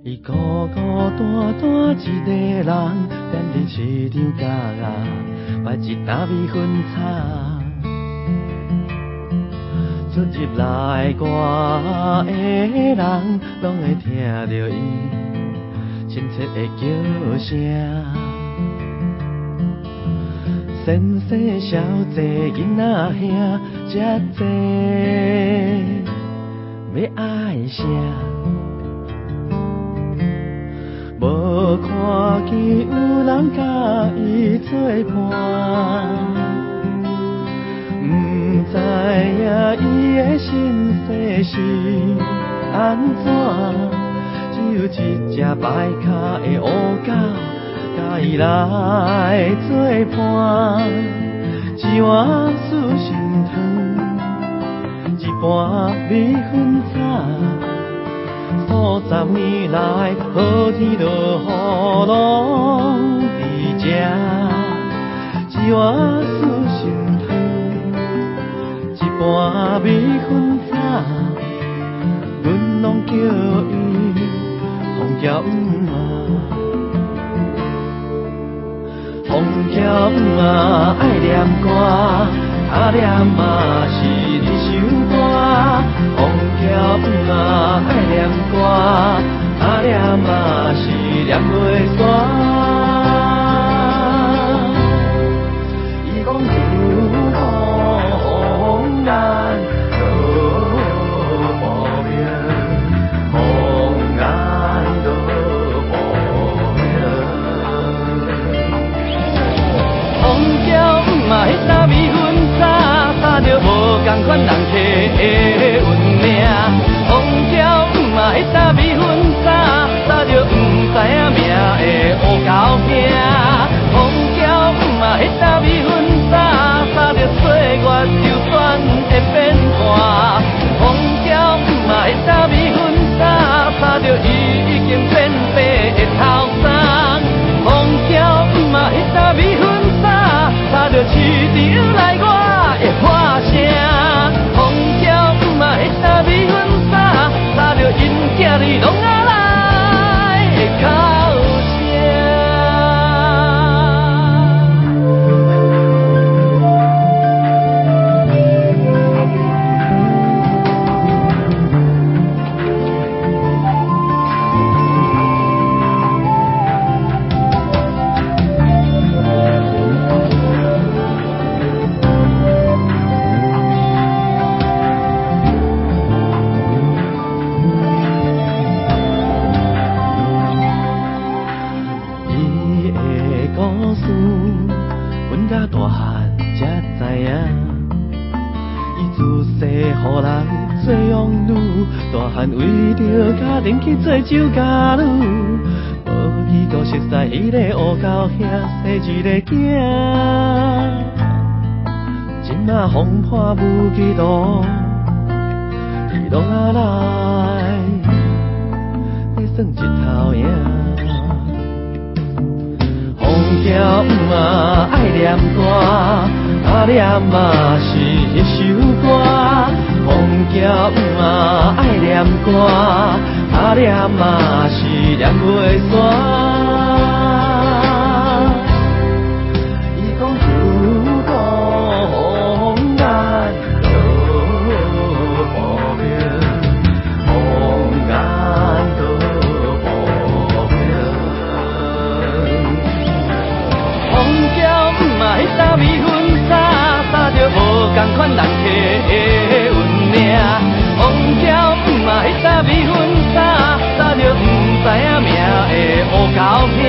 伊孤孤單單一个人，踮佇市場角仔，擺一擔米粉炒。出入來外的人，攏會聽著伊親切的叫聲。先生小姐囡仔兄，遮濟欲愛啥？無看見有人佮伊做伴，毋知影伊的心事是按怎，只有一隻白跤的烏狗，佮伊來做伴，一碗素心湯，一盤米粉炒。數十年來，好天落雨攏佇這，一碗素心湯，一盤米粉炒，阮攏叫伊鳳橋姆仔。鳳橋姆仔愛念歌，敲念嘛是一首歌。鳳橋姆仔愛念歌，敲念嘛是念袂煞。伊講主公咱落薄命，風眼落薄命。鳳橋姆仔彼搭米粉炒，炒著無仝款人客的運命。鳳橋姆仔彼搭米粉炒，炒著毋知影名的烏狗兄。鳳橋姆仔彼搭米粉炒，炒著歲月就算會變換。鳳橋姆仔彼搭米粉炒，炒著伊已經變白的頭鬃。鳳橋姆仔彼搭米粉炒，炒著市場內外的喊聲。鳳橋姆仔彼搭米粉炒，炒著𪜶囝兒攏仔來的哭聲。伊的故事，阮甲大漢才知影。伊自細予人做養女，大漢為著家庭去做酒家女。無記閣熟似彼个烏狗兄生一个囝，這馬風破無記路，佇櫳仔內咧耍日頭影。鳳橋姆仔愛念歌，敲念嘛是一首歌。鳳橋姆仔愛念歌，敲念嘛是念袂煞。伊講主公咱落薄命，風眼落薄命。鳳橋姆仔彼搭米粉炒，炒著無仝款人客的運命。鳳橋姆仔彼搭米粉炒，炒著毋知影名的烏狗兄。